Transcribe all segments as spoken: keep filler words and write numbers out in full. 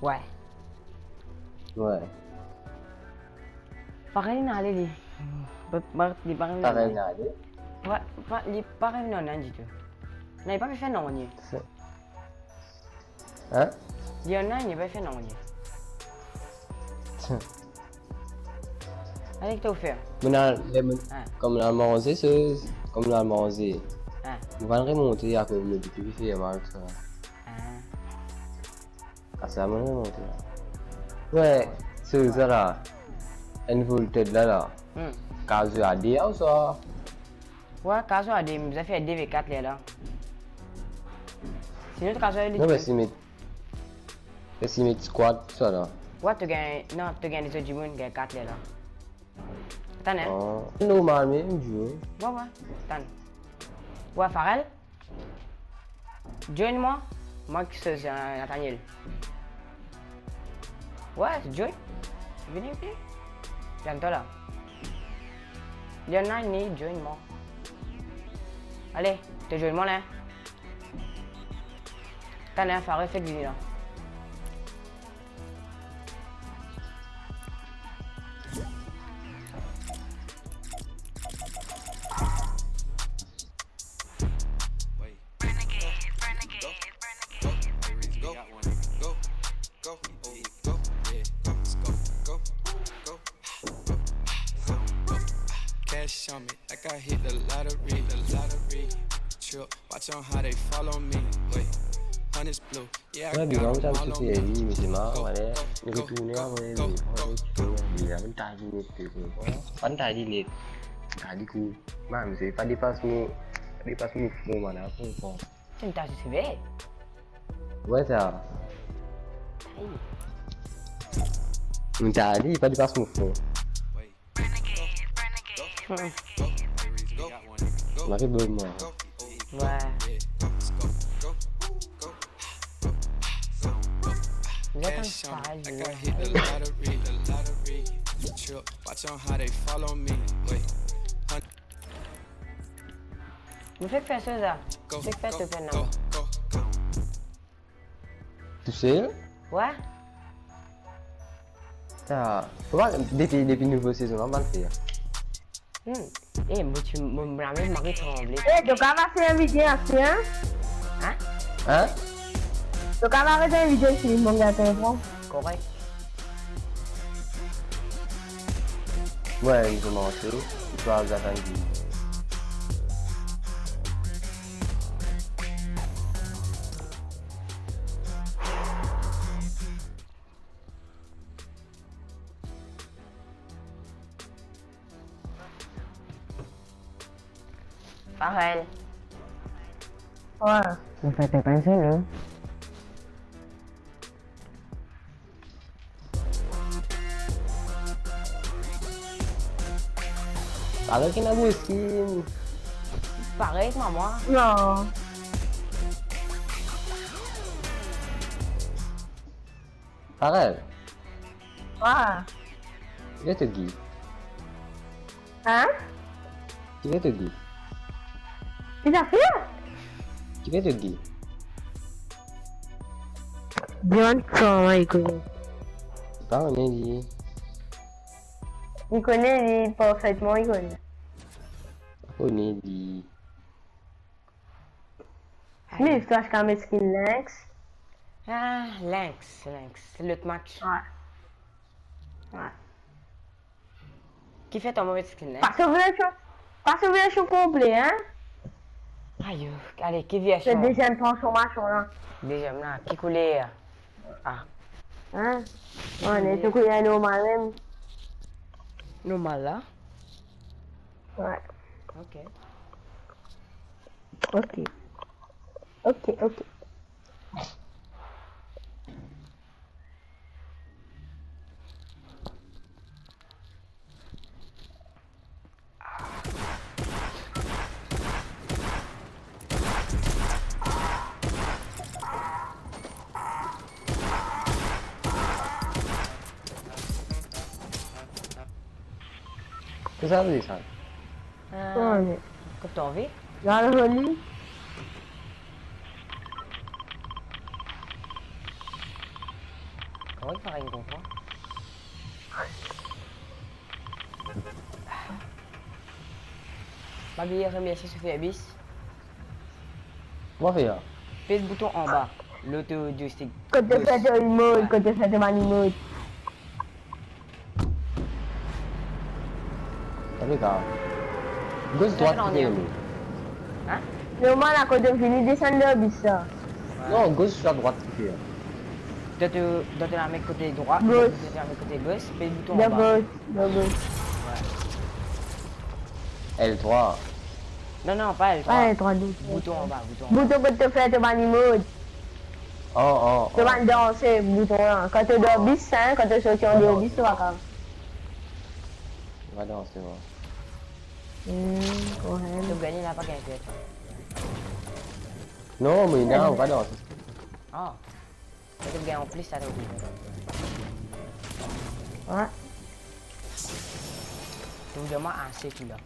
Wey. Wey. Parey li ale li. Pa, pa, li parey li ale. Wey, pa, li parey li ale ditou. Non, li pa pe fer nanye. Se- Hein? Li ale, li pa pe fer nanye. Tiens. Ale, to fer. Mo al, le, mo, ah, kouma mo al manze, se, kouma mo al manze. Ah. Mo pa remonte, apre mo dir ki fer mal sa. Ah. Ah, sa mo remonte. Wey, se sa la. Enn volted la, la. Hmm. Kaz a de, ou sa? Wey, kaz a de, mo bizin fer de ve kat ler la. Sinon, to kaz a de. Non, me si met, me si met squad, sa la. Wey, to gagn, non, to gagn lezot dimoun, gagn kat ler la. Atann, hein? Ah, normal, mem zour. Wey, wey, atann. Wey, Farel? Join mwa, mwa ki soz, euh, Nathaniel. Wey, join. Vini, vini. Vinn to la. Li online, li join mwa. Ale, to join mwa la. Atann, hein, Farel fek vini la. Cash on me, like I hit the lottery, the lottery. Trip, watch on how they follow me. Wait, honey's blue. Wey, big up, sa mo ti fer li, me se mar, ale, nou retourne apre, me franchman, li la, mo tagine, mo tagine, tagine kou, man, se pa depas mo, pa depas mo fron, man, la, konpran. Ti mo tagine, se vre? Wey, sa. Ay. Mo tagine, pa depas mo fron. Hmm. Mari Bob, mwa. Wey. Zot ann saz, wi. Nou fek fer sa, nou fek fer tope, non? Tousel? Wey. Sa, kouma, depi, depi nouvo sezon la, bann fer. Hmm. Eh, mo ti, mo, mo lame mari tranble. Eh, to kapav fer invite isi, hein? Hein? Hein? To kapav aret invite isi, mo gete pran. Korek. Wey, nou koumans, nou kapav atann ki Farel. Wey. Mo fer pa enn sel, non? Parey ki ena bo skin. Parey ek mama. Non. Parey. Wa. Ki fer to, Guy? Hein? Ki fer to, Guy? Ki zafer? Ki fer to, Guy? Dimann kouma li kone. Pa kone li. Li kone li, parfetman li kone. Pa kone li. Me to aste mwa skin Lynx. Ah, Lynx, Lynx, lot match. Wa. Wa. Ki fer to move skin Lynx? Pas version, pas version konple, hein? Ayo, ale, ki version? Se deziem transformasion la. Deziem la, ki kouler? Ah. Hein? Ki kouler? Wi, se kouler normal mem. Normal la? Wi. Ok. Ok. Ok, ok. Ki sa li sa? Euh, wi. Kot to anvi? Lalvoli. Pa bliye remersie so servis. Kouma fer? Pes bouton anba, lot joystick. Kot to fer to emote, kot to fer to bann emote. Sa pe grav. Gos, drwat, ki fer? Hein? Normal, akoz to fini desann dan bis la. Non, gos, swet drwat, ki fer? Dan to, dan to lame kote drwat, gos. Dan to lame kote gos, pes bouton anba. Dan gos, dan gos. L trwa. Non, non, pa L trwa. Pa L trwa, bouton anba, bouton anba. Bouton kot to fer to bann emote. Oh, oh, oh. To bann danse, bouton la. Kan to dan bis, hein, kan to sorti andeor bis, to pa kav. Ou pa danse, wa. Hmm, korek. To gagn la, pa gagn. Non, me non, ou pa danse. Ah. Sa to gagn anplis, sa, to gagn. Wi. To vremem ase ki la.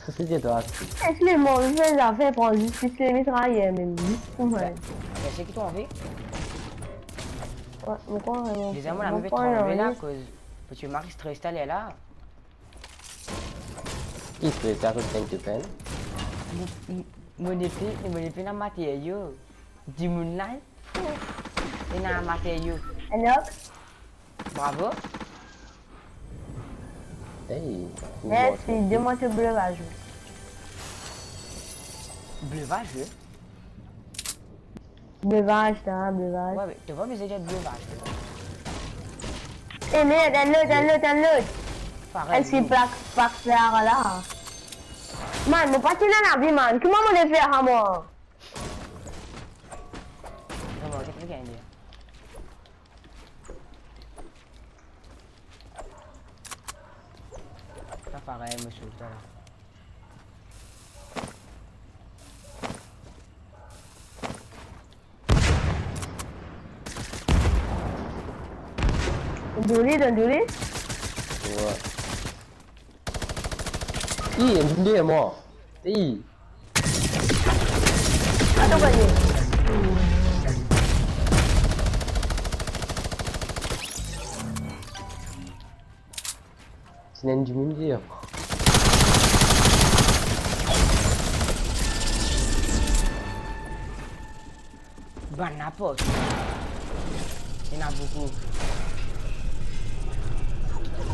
Sa se twa. Esle mwa, mo fer zafer, pran zis, zis le mitrayer mem, zis pou mwa. Be, be, seki to anvi? Wi, mo krwar vremem. Deziem, mo, mo krwar vremem anvi la, akoz pou ti Max tres taler la. Ki tres, akoz tank to pen? Mo, mo, mo nepe, mo nepe ena materio. Dimoun la, ouf, ena materio. Enoch? Bravo. Hey, mersi, donn mwa to blevaz. Blevaz, wi. Blevaz, ta, blevaz. Wi, me to pa bizin dir blevaz. Eh, merde, enn lot, enn lot, enn lot. Parey. Enn ti plak, plak fer la. Man, mo pa ti ena lavi, man. Kouma mo le fer, mwa? Non, mo, get li gagn li. Sa parey, mo sot la. Donn li, donn, donn li. Wi. Ih, enn dimoun deryer mwa. Ih. Atann, gagn. Ti ena enn dimoun deryer mwa. Bann laport. Ena boukou.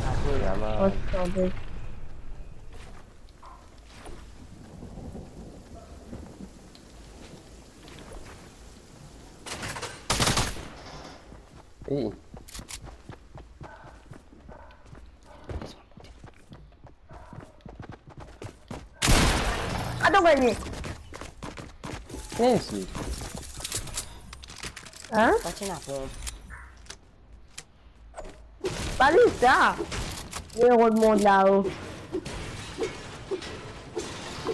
Laport. Lama. Oh, sanble. Ey. Atann, gagn. Mersi. Hein? Pa ti ena ponp. Pa li sa. Li rod mond lao.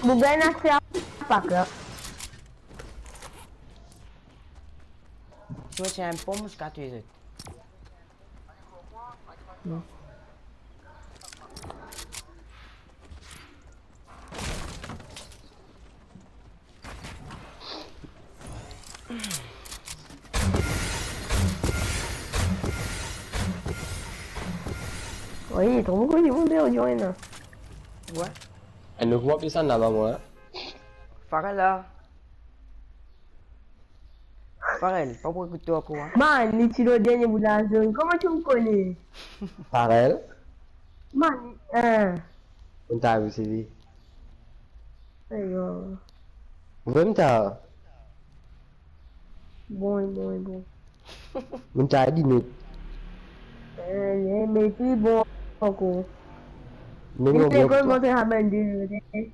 Mo gagn akse a pak la. Si mo ti ena enn ponp, mo ti kapav touye zot. Non. Wi, tro boukou dimoun pe rejoin la. Wi. E nou, kouma apel sa laba, mwa? Farel la. Farel, pa pou ekout twa ankor, hein. Man, li ti lor dernie bout lazone. Kouma to kone? Farel? Man, hein. Monn ta, wi, se li. Ayo. Vremem ta. Bon, bon, bon. Monn ta di met. Eh, met li bon ankor. Met li bon, lekol, bon. Montre sa bann de nou, eh.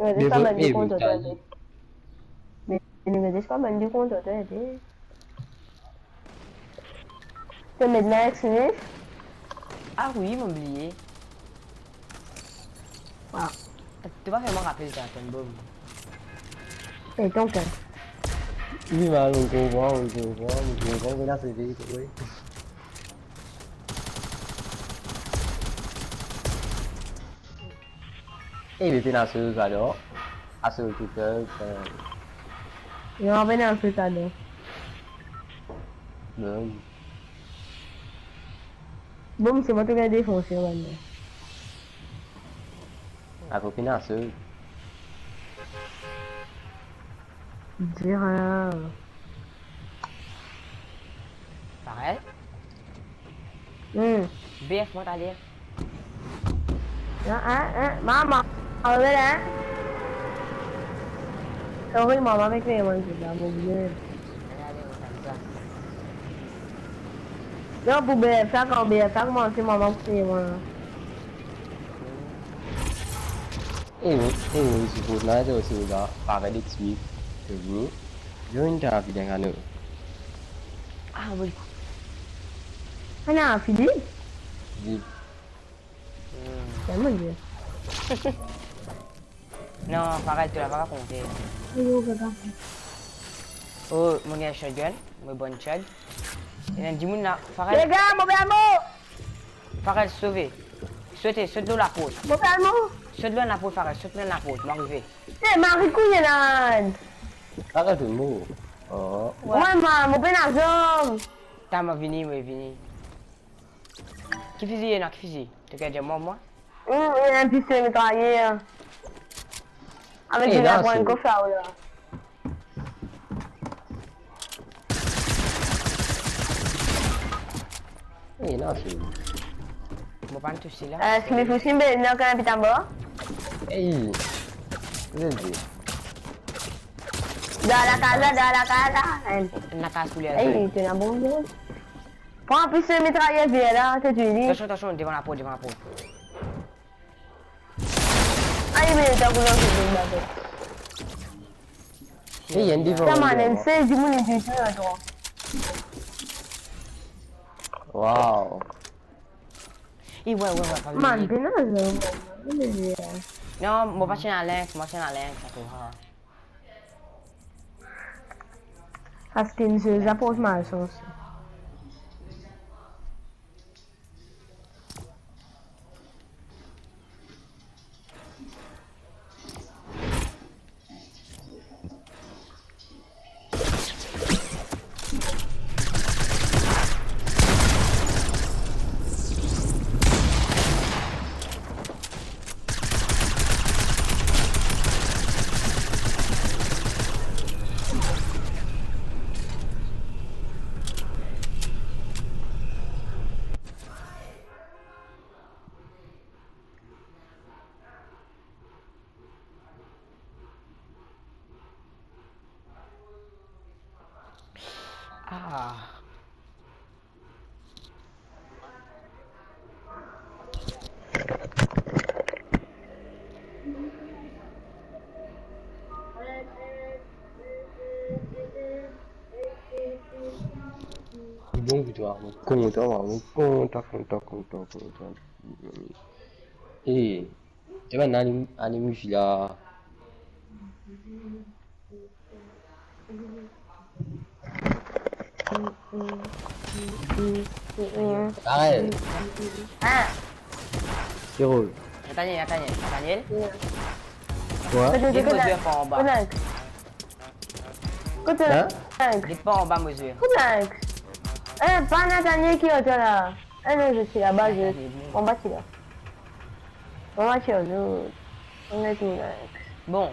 Montre sa bann de, eh, kont, met li. Li met zis pa bann de kont, eh, eh. To met Max Smith? Ah wi, mo bliye. Waw. To pa fer mwa rapel sa, tonbom. Eh, tonton. Wi, man, mo konpran, mo konpran, mo konpran, me la se vre, wi. Eh, li pena sou kado. Asou Twitter, euh. Non, pena sou kado. Non. Bon, misie, mo to gagn defanse, bann la. Ako pena sou. Dir rien. Parey? Hmm. B F, mo ta dir. Ah, ah, ah, mama, arrête, hein. Sorry, mama, avec les mains, je vais mourir. Non, pou B F sa, kan B F sa koumanse, mama pou touye mwa. E wi, e wi, sou Fortnite osi, ou la, parey de ti, e wi. Yo, enn ta vide kano. Ah, wi. Ana, Philippe? Philippe. Hmm. Tellement bien. Non, Farel, to la pa konte. Ayo, gaga. Oh, mo gagn shotgun, mo bann chug. Ena dimoun la, Farel. Lega, mo pe al mor. Farel, sove. Sote, sot lor laport. Mo pe al mor. Sot lor laport, Farel, sot lor laport, mo arive. Eh, Marie Queen, là. Farel, to mor. Oh. Ouais, man, mo pena zam. Ta, mo vini, mo vini. Ki fizi ena, ki fizi? To gagn mwa, mwa? Hmm, ena enn pistole mitrayer. Avek... Eh, la, la, pran enn kof la, ou la. Eh, la, se... Mo pa touche la. Eh, si mi fousi, ben, non, kan pita mo. Ey, je dis. Dan lakaz la, dan lakaz la. Lakaz pou li. Ey, to ena bon, bon. Pran pistole mitrayer ver la, to dir li. Atansion, atansion, devan laport, devan laport. Ayo, me ta pou lanse de bato. Ey, enn devan, sa, enn man, devan. Enn sel dimoun li touy tou, la, twa. Wow. Ey, ouais, ouais, ouais, pa... Man, vini. Pena zam, man. Non, mo pa ti ena link, mo ti ena link, sa tou, ha. Paski enn sel, sa port malsans. Ah. Bon, viktwar, mo kontan, mo kontan, kontan, kontan, kontan. E, e bann alim, alim wifi la. Parey. Ah. Ki rol? Nathaniel, Nathaniel, Nathaniel. Quoi? Get mo zwe par anba. Hein? Get par anba mo zwe. Eh, pa Nathaniel ki oto la. Eh non, je suis là-bas, je... Nathaniel, non. Anba ti la. Anba ti la, je... On est tout là. Bon,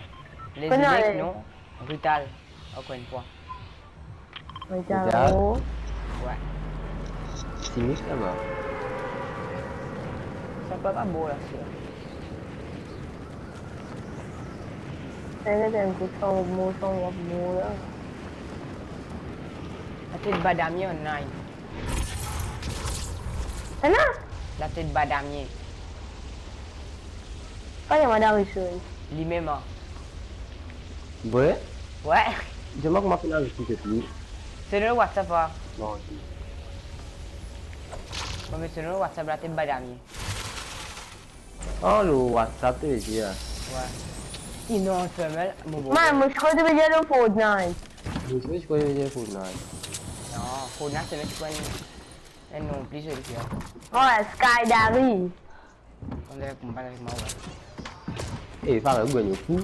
les... Konya, élèves, non? Brutal, encore une fois. Brutal. Brutal. Ouais. Simis laba. Sa pa, pa bo la, sa. Sa, sa enn kout san mo, san mo, mo la. Latet badamie online. Ena? Latet badamie. Pa ena madam Richard. Limem, an. Vre? Ouais. Dir mwa kouma finn azout li, se pli. Se lor WhatsApp, an. Non, ok. Bon, me se lor WhatsApp, latet badamie. Oh, lor WhatsApp, to ve dir? Ouais. E non, ferm la, mo bon. Man, mo ti krwar to pe dir lor Fortnite. Mo ti krwar to pe dir Fortnite. Non, Fortnite, se met enn, enn non pli zoli ki sa. Ouais, Skydary. Konn avek mwa, konn avek mwa, ouais. Eh, parey ou gagn fou.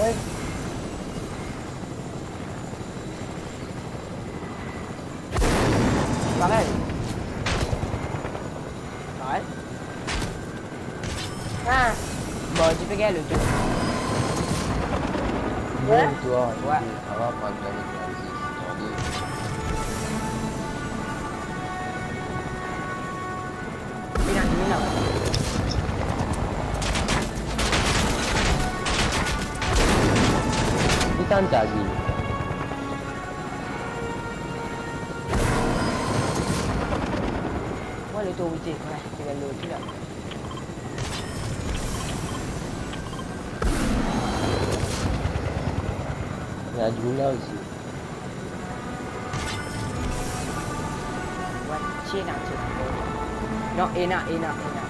Parey. Parey. Ah. Bon, ti pe gagn loto. Ouais. Bon, toi, ouais. Twa, pa gagn loto, tande. Ena dimoun la. Ki tann tagi? Mwa, lotorite, ouais, ki bel lotorite la. Ena dimoun la osi. Wati ena, ti ena. Non, ena, ena, ena.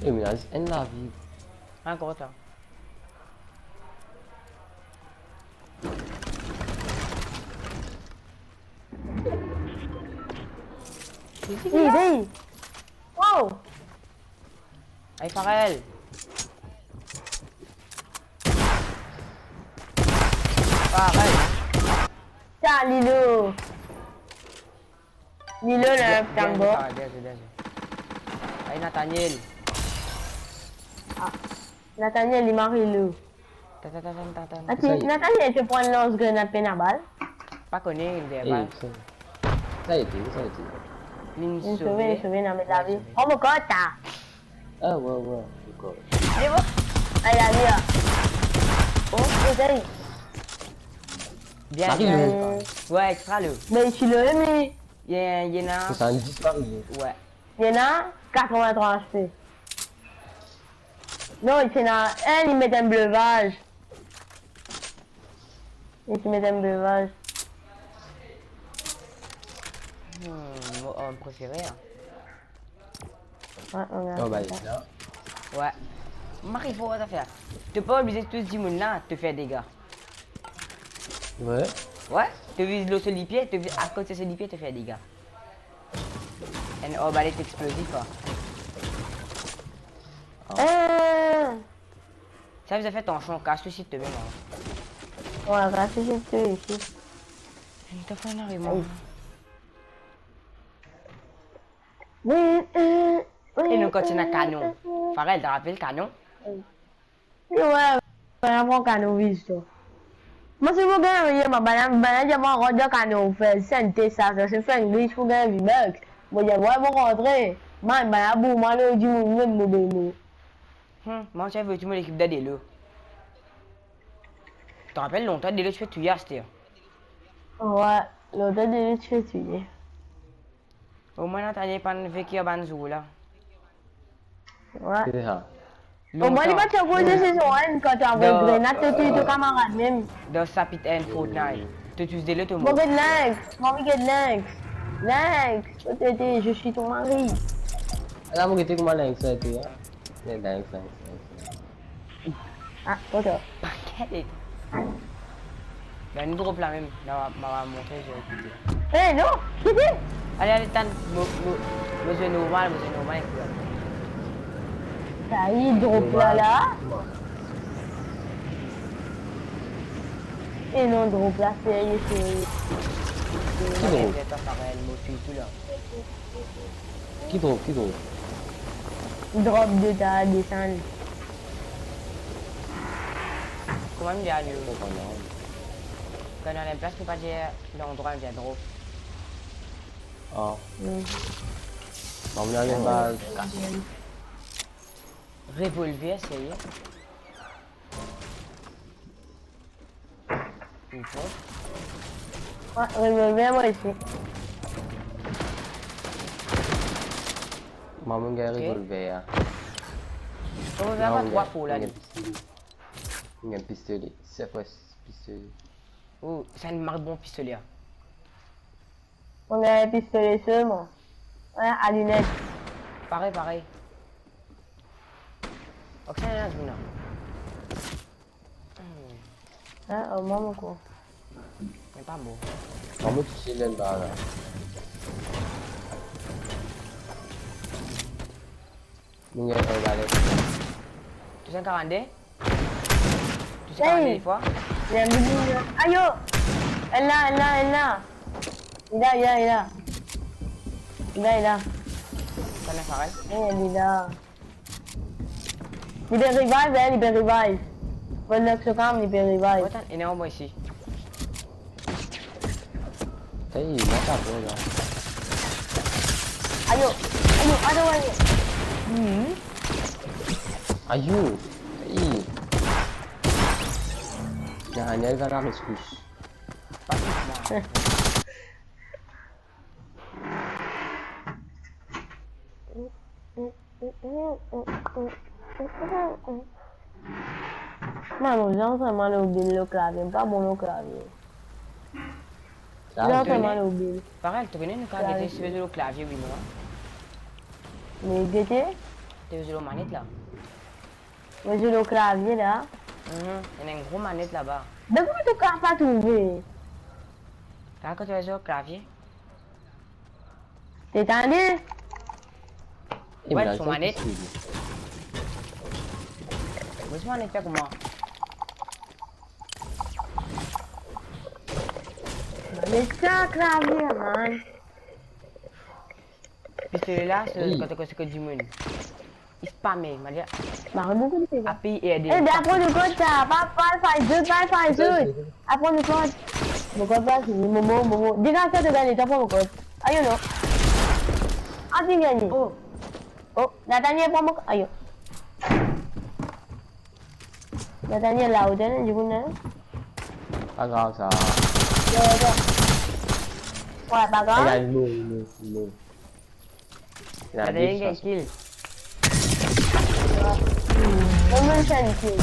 E, me la zis enn lavi. Ankor sa. Ey, ey. Wow. Ay, Farel. Farel. Sa, Lilo. Lilo, la, bien, bien, tambor. Bien, bien, bien, bien. Ay, Nathaniel. Ah, Nathaniel, li mari Lilo. Ta, ta, ta, ta, ta, ta. Ati, sa, Nathaniel, ti pran lans grenad pena bal. Pa kone, li pena bal. Eh, sa, sa ete, sa ete. Li sove, sove, sove, non, me lavi. Sove. Oh, mo kota. Ah, ouais, ouais, dakor. Li bon? Ay, lavi, ah. Oh. Ey, ey. Bien, bien. Mari, bien. Ouais, extra, lo. Me ti lo, emi. Li ena, li ena. Swasanndis, pa, li. Ouais. Li ena katrevin-trwa H P. Non, li ti ena enn, li met enn blevaz. Li ti met enn blevaz. Hmm, mo arm prefere, hein. Ouais, on a fait ça. Ouais. Mari, fo zafer. To pa oblize tous dimoun la to fer dega. Ouais. Ouais. To viz lor so lipie, to viz akote so lipie, to fer dega. Enn arbalet explozif, ah. Ah. Sa viz fer tansion, kas to sit to mem, ah. Ouais, kas to sit to isi. Enn ta fwa ena remor. Aïe. Oui, euh, oui, e nou kontign ena kanon. Farel, to rapel kanon? Oui. Yo, ouais, ouais, pran kanon, viz to. Mo si mo gagn, ye, mo bann, bann dir mo rant dan kanon, fer sante sa, sa se fer enn glitch pou gagn V-Bucks. Mo dir, ouais, mo rantre. Man, bann bourman lor dimoun mem, mo beno. Hmm, mo ti avoy tou mo lekip dan delo. To rapel lontan delo ti pe touye aster? Ouais, lontan delo ti pe touye. Omwin Nathanie pa'nn veki ar bann zour la. Ouais. Ki sa? Omwin li pa ti ankouraze sezon enn, kan to avoy grenad, to touy to kamarad mem. Dan sapit enn Fortnite, to tous delo to mor. Mo get Lynx, mo get Lynx. Lynx, kot to ete, je suis ton mari. Ala mo gete kouma Lynx ete, hein. Lynx, Lynx, Lynx, Lynx. Ah, ok. Paket. Bann drop la mem, la, ma, ma montre zot, ekoute. Eh, non, kite. Ale, ale, tann, mo, mo, mo zwe normal, mo zwe normal, ekoute. Sa i drop la, la. Eh non, drop la, serye, serye. Ki drop? Atann, parey, mo touy tou la. Ki drop, ki drop? Drop de ta desann. Kouma nou dir nou? Mo pa konn. Kan nou al enn plas, nou pa dir landrwa, nou dir drop. Ah. Hmm. Bon, nou al enn baz. Revolver, serye? Une fois. Ouais, revolver, mwa osi. Mwa, mo gagn revolver, hein. Revolver, mwa, trwa fwa la. Mo gagn pistole. Mo gagn pistole. Se fwa pistole. Oh, sa enn mari bon pistole, hein. Mo gagn pistole selman. Ouais, alinet. Parey, parey. Ok, sa enn zone la. Hmm. Ah, oh, mama, quoi. Li pa bon. Mama, tu sais, là, là, là. Li gagn enn balet. Deux cent quarante-deux? Deux cent quarante-deux, hey, une fois? Li enn bibin. Ayo! Enn la, enn la, enn la. Li la, li la, li la. Li la, li la. Sa ena Farel? Eh, li la. Li pe revive, eh, li pe revive. Mo lock so cam, li pe revive. Atann, ena mwa isi. Ey, mo pa pe la. Ayo, ayo, ayo, ayo. Mhm. Ayo, ey. Daniel va la rescousse. Pa kit mwa. Mama, zanfan, mo lor bil lor klavie, mo pa bon lor klavie. Zanfan, mo lor bil. Parey, to kone nou kapav gete si nou zwe lor klavie, wi, mwa. Me gete? To zwe lor manet la. Mo zwe lor klavie la. Mhm, ena enn gro manet laba. Be kouma to kapav pa trouve? La, kan to zwe lor klavie. To tande? Eh, ouais, blague, so manet. Mo so manet fer kouma? Me sa klavie, man. Pistole la, se, ey, kan to koz kot dimoun. Li spame, mo dir. Mari boukou de pega. Apel R D. Eh, be aprann nou kot sa, pa, pa fay zot, pa fay zot. Aprann nou kot. Mo kot pa fini, mo, mo, mo, mo. Degaz sa, to gagn letan pran mo kot. Ayo non. Ah, finn gagn. Oh. Oh, Nathanie pran mo kot. Ayo. Nathanie la, ou tene, dikou, non? Pa grav sa. Yo, yo. Ouais, pa grav. Regarde, non, non, non. Nathanie gagn kill. Mo mem gagn kill.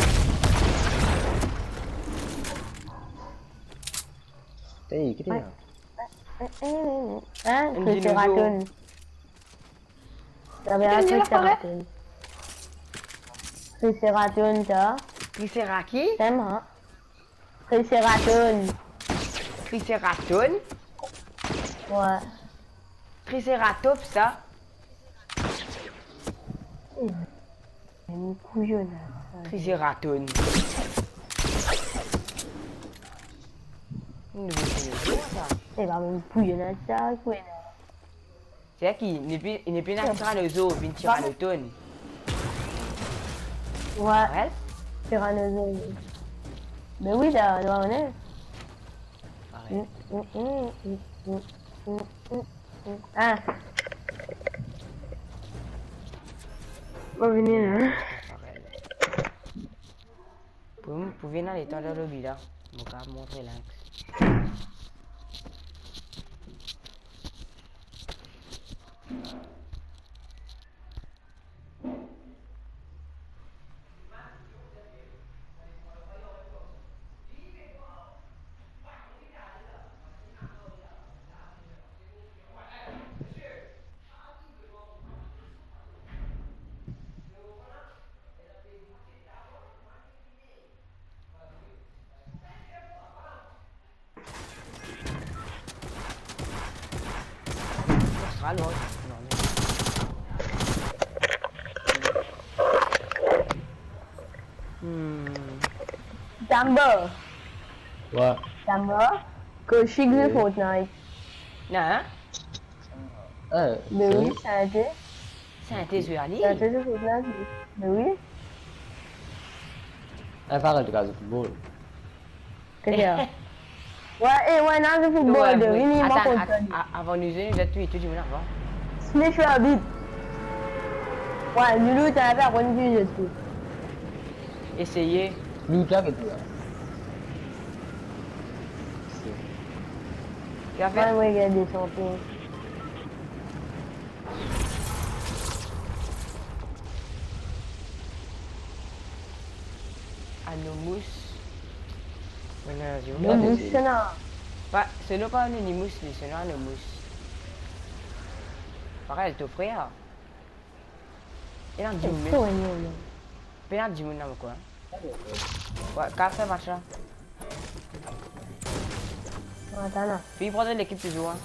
Ey, ki te la? Hein, enn dinozo. Triceratops. T'avais un Triceratops. Triceratops, ça. Tricera qui? Tellement. Triceratops. Triceratops? Ouais. Triceratops, sa? Enn kouyon, sa. Triceratops. Enn nouvo dinozour, sa. E pa menm kouyon, sa, kouyon. Seki, li pi, li pi ena tiranozo, vinn tiranoton. Ouais. Parel? Tiranozo. Ben oui, la, la, on est. Parel. Mm, mm, mm. Ah. Mo vini la. Parel. Pou, pou vinn ale dan lobi la, mo kapav montre Lynx. Sa, non. Hmm. Jamba. Ouais. Jamba. Koshik de Fortnite. Non, hein? Ah, ben oui, sérieux? Sante. Sante zwe ali. Sante zwe Fortnite, ben oui. Ah, parel, to kapav zwe football. Kote sa? Ouais, eh, ouais, non, zwe football, ouais, de oui. Vini, mo kont. Atann, a-, a-, avan nou zwe, nou zet tou, tou dimoun avan. Smash Rabbit. Ouais, Loulou, t'as pas connu le truc. Eseye. Loulou, t'as fait tout, là. Ki afer? Ouais, ouais, il y a des champions. Anonymous. Anonymous, se non. Pa, se non pa Anonymous, li, se non Anonymous. Parel, to frer. Ena dimoun. Ena dimoun dan mo kwin. Ouais, kas sa, machin. Atann la. Finn pran lekip touzour, hein.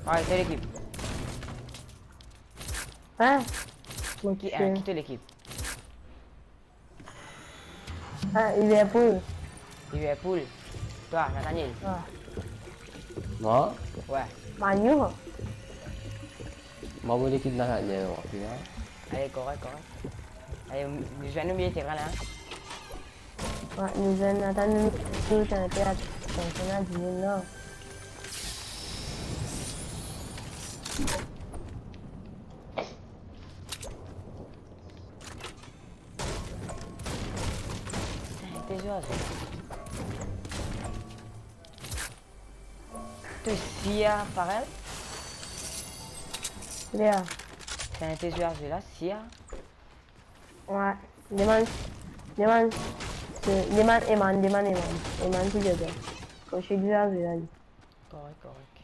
Alor, kit lekip. Hein? Ki, hein, kit lekip. Ah, Liverpool. Liverpool. Twa, Nathaniel. Ah. Mwa? Ouais. Man U. Mwa, mo lekip Nathaniel, mwa, tu vois. Ale, korek, korek. Ale, nou zwenn nou miliye terin la, hein. Ouais, nou zwenn, atann, nou, nou, nou, nou, nou, nou, nou, nou, nou, nou. Sante zwazo. To sir, Farel? Lea. Sante zwazo la, sir? Ouais. Demann, demann, demann Eman, demann Eman. Eman ki dir twa. Kote zwazo la, li. Korek, korek.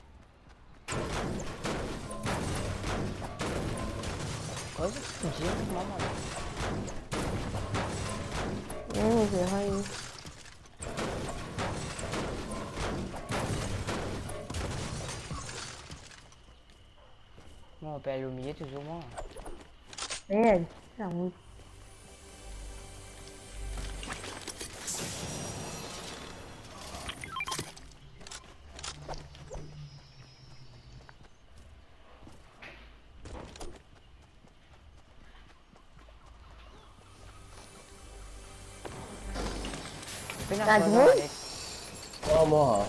Koz, dir mama la. Non, c'est vrai. Bon, pe al omilie touzour, mwa. Reel, sa, oui. Pena sa, dimoun? Non, mwa.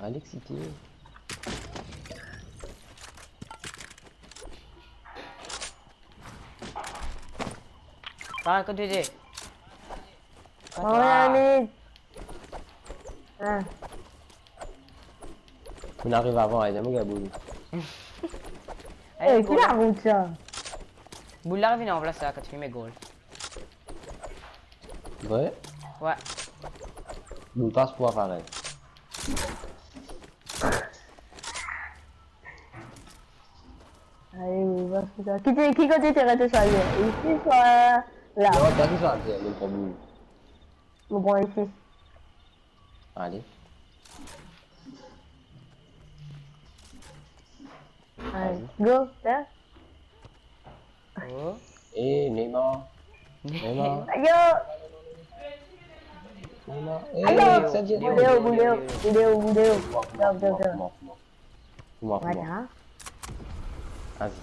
Alex, ite. Par kote de? Oh, la, minit. Ah. Finn ariv avan, ayo, mo gagn boul. Eh, gol la. Boul la vinn ranplas sa, katriem gol. Vre? Ouais. Boul pas pou Farel. Ayo, Ki, ki kote terrain to swazir? Isi swa la? Non, twa ki swazir, mo pran isi. Ale. Allez, go, hein? Oh. Eh, Neymar. Neymar. Ayo! Neymar. Eh, ayo! Bouleo, bouleo, bouleo, bouleo. Go, go, go. Kouma, kouma. Voilà. Vas-y.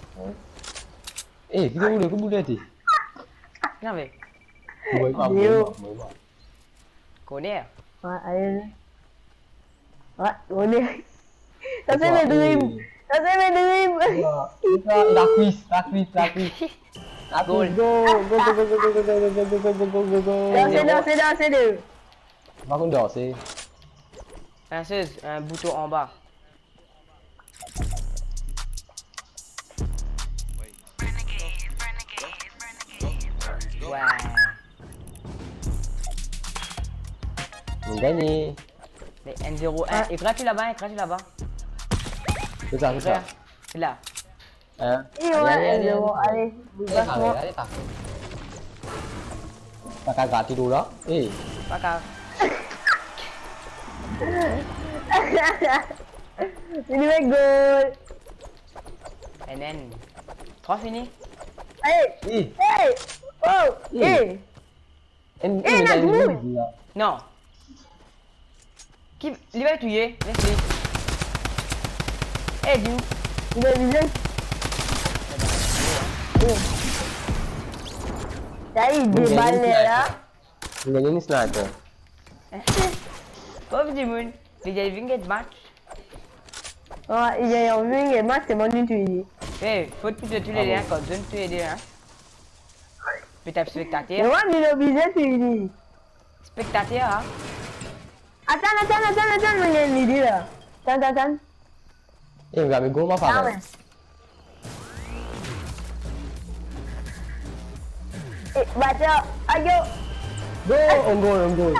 Eh, ki boule, ki boule, ti? Non, mais. Boule, boule, boule. Corner. Ouais, allez. Ouais, on est. Ça, c'est mes dreams. Ça, c'est mes dreams. La cuisse, la cuisse, la cuisse. La cuisse, go, go, go. Danse, danse, danse, de. Pa konn danse. Danseuse, un bouton en bas. Ouais. Mo gagné. Mais un zéro un. Ah. Ekran ti laba, ekran ti laba. C'est ça, c'est ça. Là. Hein? Et ouais, allez, allez, un zéro, allez. Allez, parfait, allez, parfait. Pas qu'à gratter l'eau là. Eh. Pas grave. Il met goal. And then, trois fini. Hey! Eh. Hey! Oh! Eh. Eh! Enn, eh, enn, enn, enn. Non. Ki, li va touye, les li. Eh, di ou. Li va touye. Sa, li debal la. Li gagn enn sniper. Pov dimoun, li gagn vinn get match. Ouais, li gagn vinn get match, se mwa ki touy li. Eh, fot pou touy le de, hein, kan zot touy le de, hein. Pe tap spektater. Mais ouais, mais il est obligé de suivre. Spektater, hein. Atann, atann, atann, atann, mo gagn lide la. Atann, atann, atann. Eh, regarde, mais gros, moi, pareil. Ah ouais. Eh, bah, tiens, aïe, oh. Go, on goal, on goal.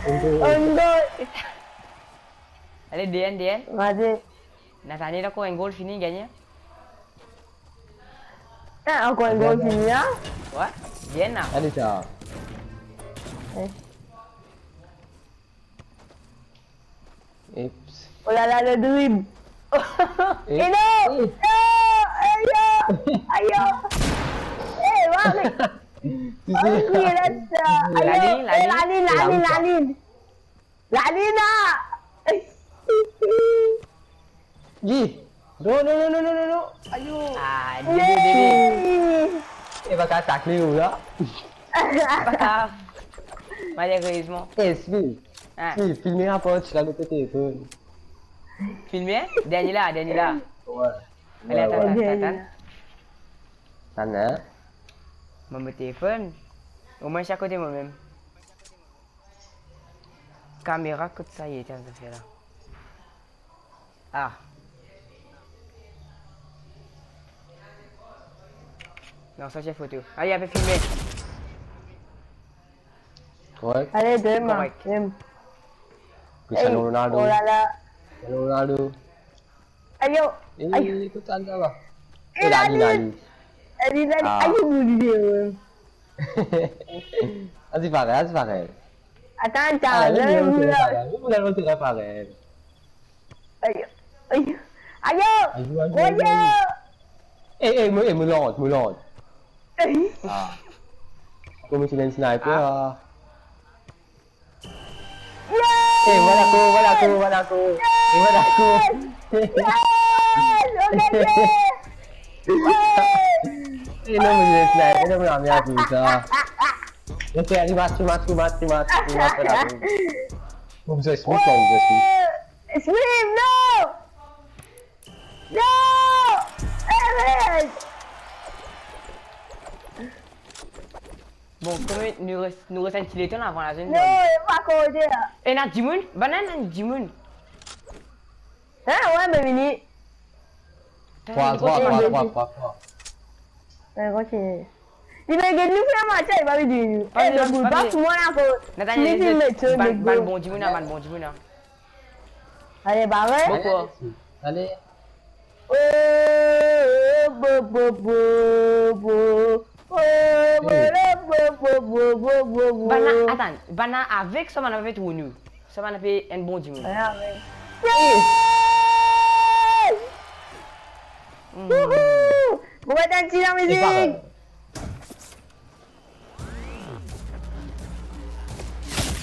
On goal. On goal. Allez, D N, D N. Vas-y. Nathaniel, ankor enn gol, fini, gagné. Ah, ankor enn gol, fini, hein? Ouais, bien là. Allez, ça. Ouais. Oups. Oh là là, le dribble. Eh, eh, non, eh. Non, eh, non. Aïe, oh. Eh, ouais, mais... Tu sais, on est là, ça. Aïe, la ligne, eh, la ligne, la ligne, la ligne. Lalina! Guy! Non, non, non. Ayo! Ah, dede, dede. Eh, pa kapav takle ou la. Pa kapav. Malerezman. Eh, Smith. Ah. Smith, filme rapor ti la lor to telefon. Filme? Dernie la, dernie la. Ouais. Ale, atann, atann, atann. Atann, hein? Mo, mo telefon. Omwin sa kote mo mem. Kamera kot sa ye, tiens, zafer la. Ah. Non, sa se foto. Ale, ape filme. Korek. Ale, dem, korek. Dem. Cristiano Ronaldo. Oh là là. Cristiano Ronaldo. Ayo, eh, ayo. Kot sa, la? Eh, eh, Dani, Dani. Dani. Eh, Dani, Dani. Ah. Ayo, boule, euh. Atann, ti parey, atann, ti parey. Atann, atann, ah, atann, atann, atann, atann, atann. Ayo, ayo. Ayo, ayo, ayo, ayo. Eh, eh, mo, eh, mo lant, mo lant. Ayo. Ah. Kouma ti enn sniper, ah. Yes! Eh, voilà, go, voilà, go, voilà, go. Eh, voilà, go. Yes! On a gagné! Ouais! Eh, non, mais je vais sniper, non, mais on a bien vu ça. Ok, allez, match, match, match, match, match, voilà. Vous vous expliquez, vous vous expliquez. Ouais! Swim, non! Non! Arrête! Bon, kouma nou res, nou res enn ti letan avan la zone. Non, pa kote la. Ena dimoun, bann la ena dimoun. Hein, ouais, ben vini. Trwa, trwa, trwa, trwa, trwa. Ouais, ok. Li pe get nou fer match, li pa vini. Eh, pa, pas mwa la, ko. Nathaniel, bann bon dimoun la, bann bon dimoun la. Ale, ba vre. Bon, quoi. Ale. Oh, bo, bo, bo, bo. Oh, bo, bo, bo, bo, bo, bo, bo. Bann la, atann, bann la avek sa, bann la avek nou. Sa bann la pe enn bon dimoun. Wi, wi. Yes! Mm. Wouhou! Mo pa tann ti lamizik.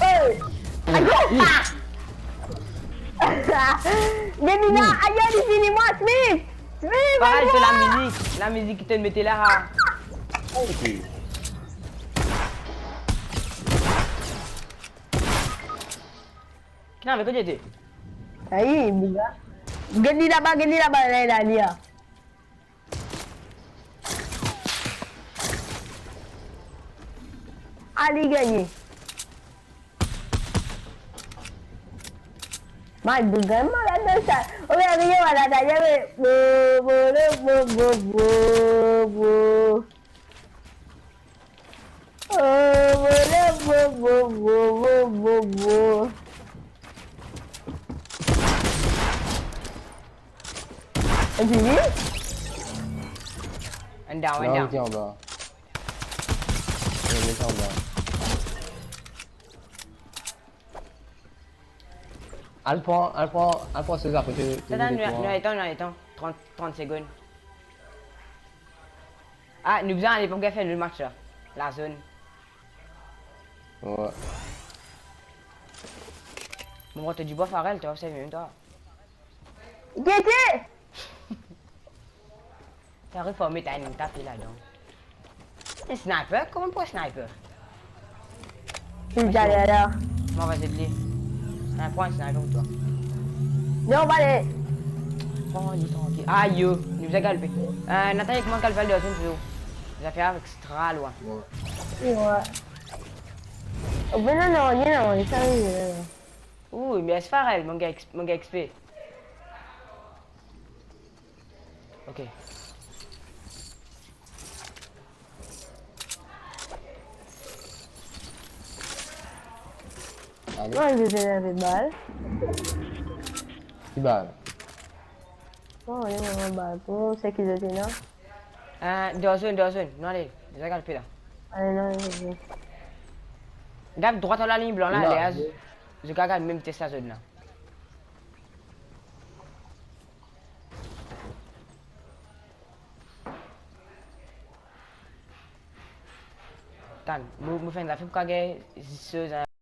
Hey! Ayo! Depi la, ayo, li fini mwa, Smith! Smith, parey to lamizik, lamizik ki to mete la, ha. Ok. Ki nave kote ete? Ayi, bouga. Get li laba, get li laba, la, la, li a. Ali gagne. Mai bouga, malad dan sa. Oke, oke, yo, malad, aye, we. Bo, bo, bo, bo, bo, bo. Oh, bo, bo, bo, bo, bo, bo, bo. Enn fini? Enn down, enn down. Non, li ti anba. Non, li ti anba. Al pran, al pran, al pran se zafer, to, to, atann, to nou, pran. Nou letan, nou letan. Trant, trant segonn. Ah, nou bizin ale pou gagn fer nou match la. La zone. Wi. Bon, kan to dibwa, Farel, to save mem twa. Gete! T'arrives pas à mettre un tapis là-dedans. Un sniper? Comment pour un sniper? Li deryer la. Mo va zet li. Ah, pran enn sniper pou twa. Non, pa ale. Pran li trankil. Ayo, nou bizin galpe. Euh, Nathan, kouma galp al deryer zone, freo? Zafer extra lwin. Wi. Oh, ben non, non, non, non, sa, wi, non, non. Ouh, mais c'est Farel, mon gars, ex-, mon gars X P. Ok. Ale. Mwa, zot ena de bal. Ki bal? Oh, ale, mwa, bal. Pou seki zot ena. Euh, dan zone, dan zone. Nou ale. Deza galpe la. Ale, non, non, non. Gard drwat ar laliny blan la, non, ale, zot kapav gagn mem tes la zone la. Tann, mo, mo fer enn zafer pou kapav gagn zis, euh,